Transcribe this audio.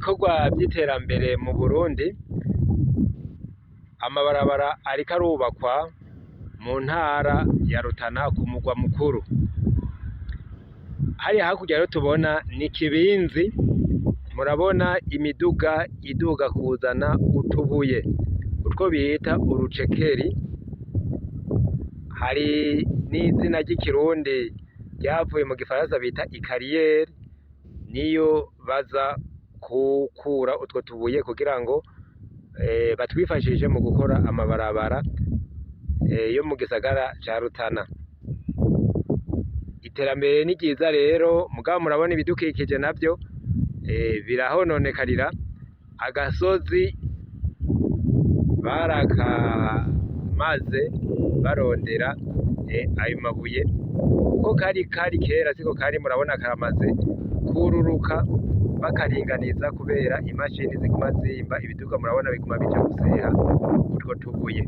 Ibikorwa vy'iterambere mu Burundi, amabarabara ariko arubakwa mu ntara ya Rutana ku mugwa mukuru. Hariya hakurya rero tubona ni Kibinzi, murabona imiduga iduga kuzana utubuye, utwo bita urucekeri, hari n'izina ry'ikirundi ryavuye mu gifaransa bita ikariyeri, niyo baza gukura utwo tubuye kugira ngo batwifashishe mu gukora amabarabara yo mu gisagara ca Rutana. Iterambere ni ryiza rero, mugabo murabona ibidukikije navyo birahononekarira, agasozi barakamaze barondera ayo mabuye, uko kari kari kera siko kari, murabona karamaze kururuka bakaringaniza kubera imashini ziguma zimba, ibiduga murabona biguma bija guseha utwo tubuye.